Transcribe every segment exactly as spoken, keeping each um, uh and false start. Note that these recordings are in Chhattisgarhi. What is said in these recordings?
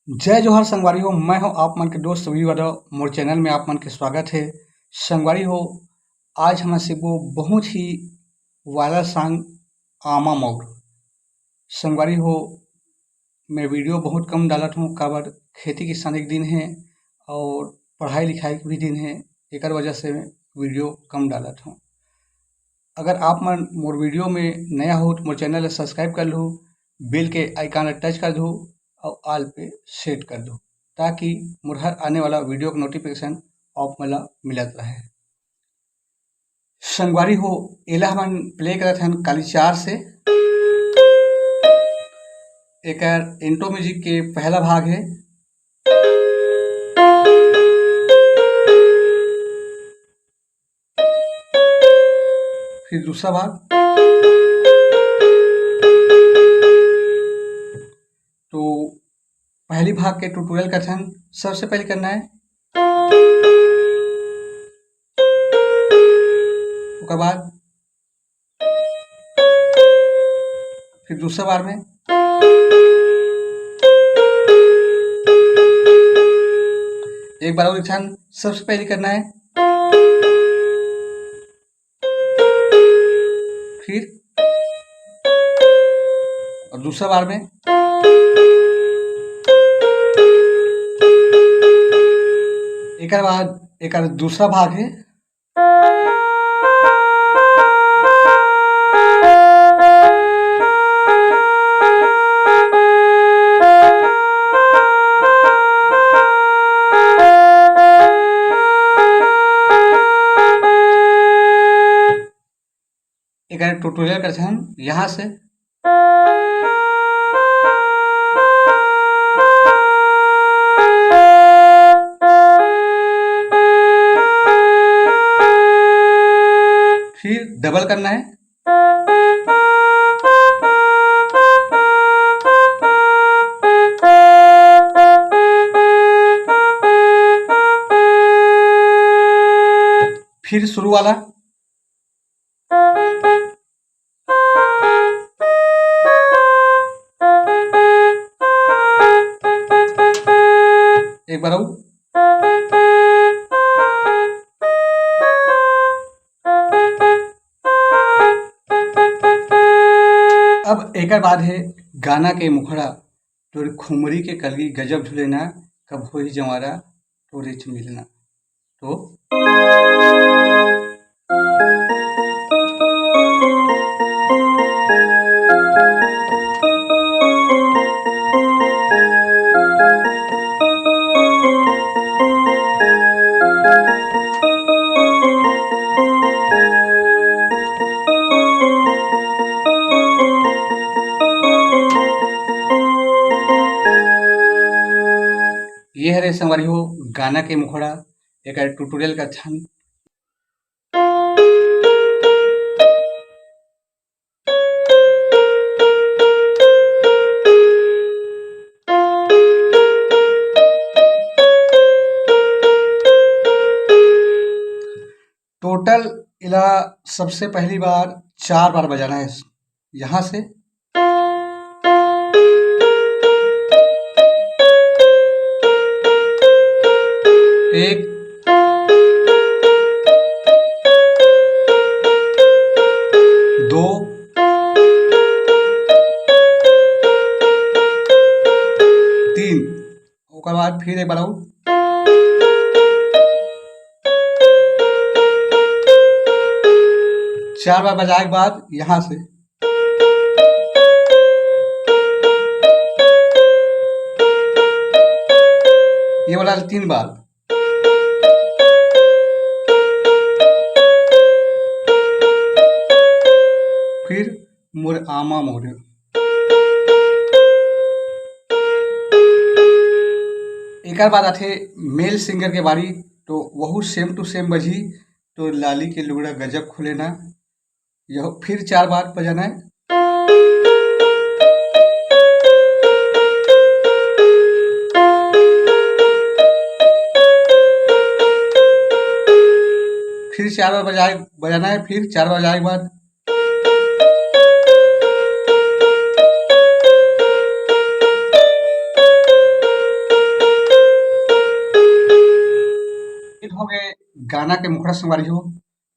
जय जोहार संगवारी हो, मैं हूं आप मन के दोस्त वीर यादव। मोर चैनल में आप मन के स्वागत है। संगवारी हो, आज हमन सीखबो बहुत ही वायरल सॉन्ग आमा मौर। संगवारी हो, मैं वीडियो बहुत कम डालत हूं, काबर खेती किसानी के दिन है और पढ़ाई लिखाई के भी दिन है, एकर वजह से मैं वीडियो कम डालत हूं। अगर आप मन मोर वीडियो में नया हो तो मोर चैनल ला सब्सक्राइब कर लू, बेल के आइकन ला टच कर दू और ऑल पे सेट कर दू, ताकि मोर हर आने वाला वीडियो का नोटिफिकेशन आप मन ला मिलत रहे। संगवारी हो, एला हमन प्ले करत हन काली चार से। एकर इंट्रो म्यूजिक के पहला भाग है, फिर दूसरा भाग। तो पहली भाग के ट्यूटोरियल करथन। सबसे पहले करना है, ओकर बाद फिर दूसरा बार में एक बार और करथन। सबसे पहले करना है, फिर और दूसरा बार में। एकर बाद एकर दूसरा भाग है। एकर ट्यूटोरियल करथन यहाँ से। फिर डबल करना है। फिर शुरू वाला। एक बार और। अब एकर बाद है गाना के मुखड़ा, तोर खुमरी के कलगी गजब झुलेना, कब होही जंवारा तोरेच मिलना। तो ये हरे संगवारी हो गाना के मुखड़ा, एकर ट्यूटोरियल करथन। टोटल इला सबसे पहली बार चार बार बजाना है यहाँ से। एक, दो, तीन। ओकर बाद फिर एक बार और चार बार बजाए के बाद यहाँ से ये वाला तीन बार, फिर मोर आमा मोर। एकर बाद आथे मेल सिंगर के बारी, तो वहू सेम टू सेम बजही। तो लाली के लुगड़ा गजब खुले ना, यह फिर चार बार बजाना है। फिर चार बार बजाए, बजाना है। फिर चार बार बजाए के बाद हो गए गाना के मुखड़ा संगवारी हो।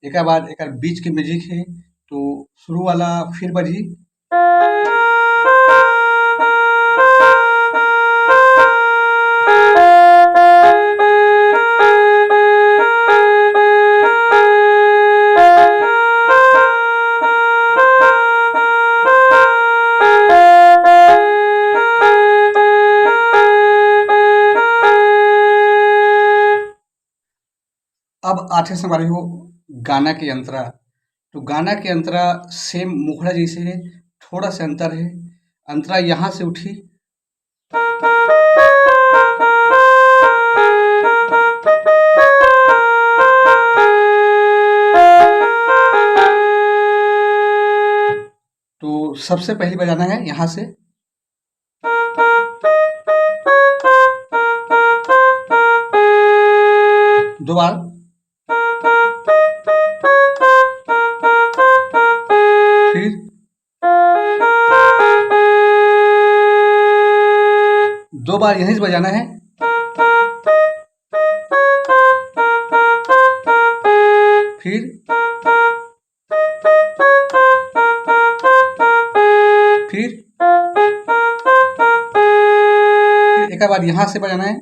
एकर बाद एकर बीच के म्यूजिक है, तो शुरू वाला फिर बजी। अब आथे संगवारी हो गाना के अंतरा। तो गाना के अंतरा सेम मुखड़ा जैसे है, थोड़ा सा अंतर है। अंतरा यहाँ से उठी, तो सबसे पहले बजाना है यहाँ से दो बार, फिर दो बार यहीं से बजाना है, फिर फिर एक बार यहाँ से बजाना है।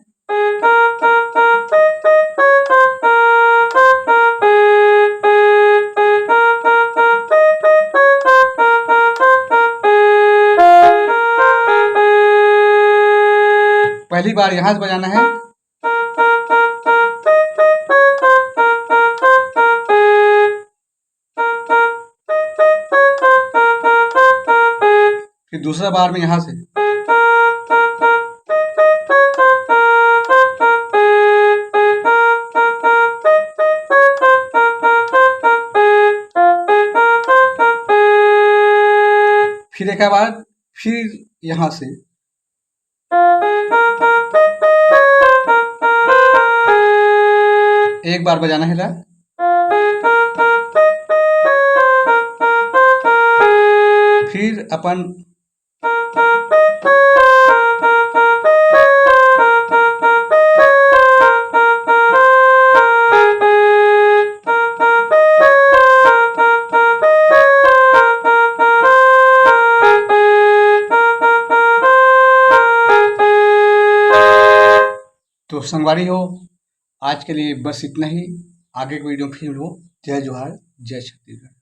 पहली बार यहाँ से बजाना है, फिर दूसरा बार में यहाँ से। फिर एक बार, फिर यहाँ से। एक बार बजाना है ला, फिर अपन तो संगवारी हो, आज के लिए बस इतना ही। आगे के वीडियो में फिर मिलबो। जय जोहार, जय छत्तीसगढ़।